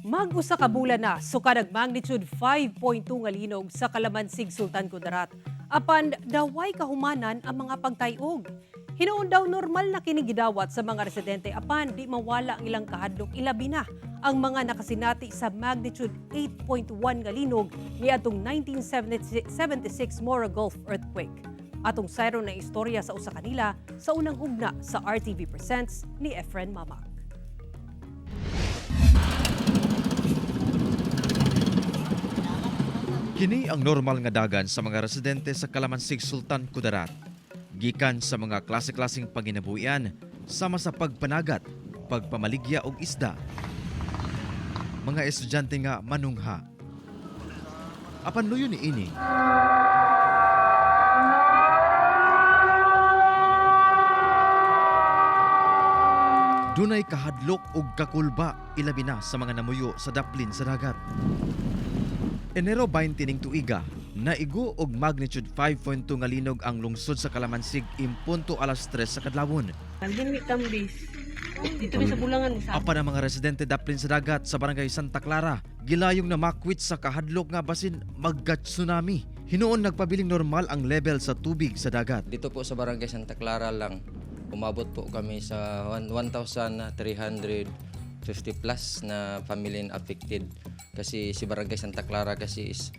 Mag-usa ka bulan na sukad ang magnitude 5.2 nga linog sa Kalamansig, Sultan Kudarat. Apan daway kahumanan ang mga pagtayog. Hinuon daw normal na kini gidawat sa mga residente apan di mawala ang ilang kahadlok, ilabi na ang mga nakasinati sa magnitude 8.1 nga linog niadtong 1976 Moro Gulf earthquake. Atong sayron na istorya sa usa kanila sa unang hugna sa RTV Presents ni Efren Mamak. Kini ang normal nga dagan sa mga residente sa Kalamansig, Sultan Kudarat. Gikan sa mga klase-klaseng panginabuhian, sama sa pagpanagat, pagpamaligya og isda. Mga estudyante nga manungha. Apan luyo ni ini, dunay kahadlok og kakulba, ilabi na sa mga namuyo sa daplin sa dagat. Enero 20 ning tuiga, naigo og magnitude 5.2 nga linog ang lungsod sa Kalamansig impunto alas 3 sa kadlawon. Nandun mi tambis. Dito mi sa bulangan sa. Apan ang mga residente daplin sa dagat sa barangay Santa Clara, gilayong namakwit sa kahadlok nga basin magga-tsunami. Hinuon nagpabiling normal ang level sa tubig sa dagat. Dito po sa Barangay Santa Clara lang, umabot po kami sa 1,350 plus na family affected. Kasi si Barangay Santa Clara kasi is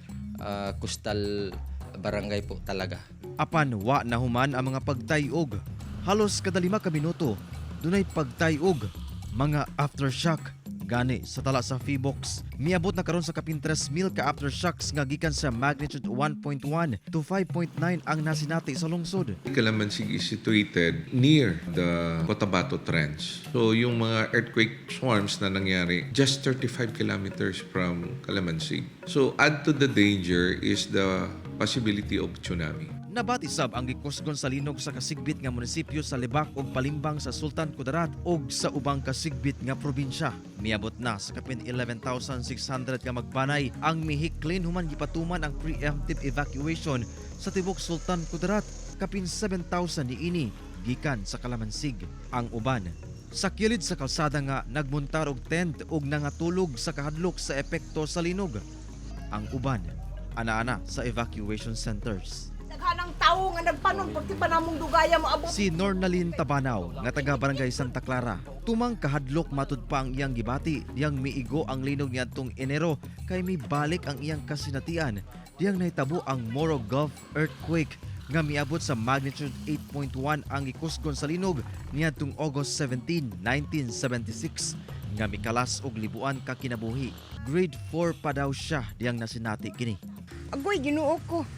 coastal barangay po talaga. Apan wa nahuman ang mga pagtayog. Halos kada 5 ka minuto, dunay pagtayog, mga aftershock. Gani sa tala sa Phivolcs, miabot na karon sa kapin 3,000 ka aftershocks nga gikan sa magnitude 1.1 to 5.9 ang nasinati sa lungsod. Kalamansig is situated near the Cotabato Trench. So yung mga earthquake swarms na nangyari just 35 kilometers from Kalamansig. So add to the danger is the possibility of tsunami. Nabati sab ang gikusgon sa linog sa kasigbit nga munisipyo sa Lebak ug Palimbang sa Sultan Kudarat ug sa ubang kasigbit nga probinsya. Miabot na sa kapin 11,600 ka magbanay ang mihiklin human gipatuman ang preemptive evacuation sa tibok Sultan Kudarat. Kapin 7,000 niini gikan sa Kalamansig. Ang uban sa kilid sa kalsada nga nagmontar og tent ug nangatulog sa kahadlok sa epekto sa linog. Ang uban ana-ana sa evacuation centers. Daghanang tawo nga nagpanon pagti pa namong dugaya mo abot. Si Nornalin Tabanaw nga taga Barangay Santa Clara, tumang kahadlok matud pa ang iyang gibati diyang miigo ang linog niadtong Enero kay mibalik ang iyang kasinatian diyang nahitabo ang Moro Gulf earthquake nga miabot sa magnitude 8.1 ang gikusgon sa linog niadtong August 17, 1976 nga mikalas og libuan ka kinabuhi. Grade 4 pa daw siya diyang nasinati kini. Agoy, Ginoo ko.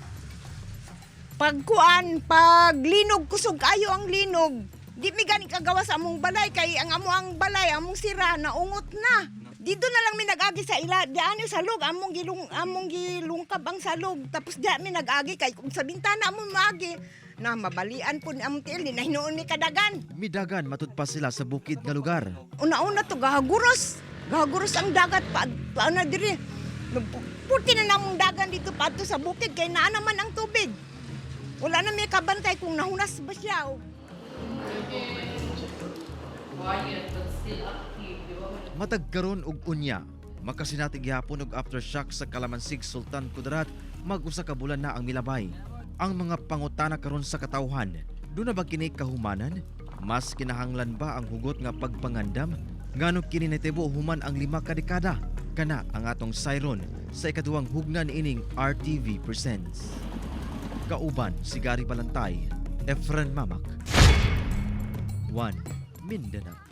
Pagkuan, pag linog, kusog kayo ang linog. Di mi gani kagawa sa among balay kay ang amo ang balay, among sira naungot na. Dito na lang mi nag-agi sa ila, diyan yung salog, among gilungkab ang salog. Tapos diyan mi nag-agi kay kung sa bintana amo maagi na mabalian po ni among tiil, di na hinuon mi kadagan. Midagan matud pa sila sa bukid nga lugar. Una-una to gahaguros. Gahaguros ang dagat pa, pa na diri. Puti na namong dagan dito padto sa bukid kay naa naman ang tubig. Wala na may kabantay kung nahunas ba siya. O. Matag karon og unya, makasinati gihapon og aftershock sa Kalamansig, Sultan Kudarat, mag-usa ka bulan na ang milabay. Ang mga pangutana karon sa katawhan, duna ba kini kahumanan? Mas kinahanglan ba ang hugot nga pagpangandam? Ngano kini nahitabo human ang 5 ka dekada? Kana ang atong sayron sa ikaduhang hugna niining RTV Presents. Kauban si Gary Balantay, Efren Mamak. 1 Mindanao.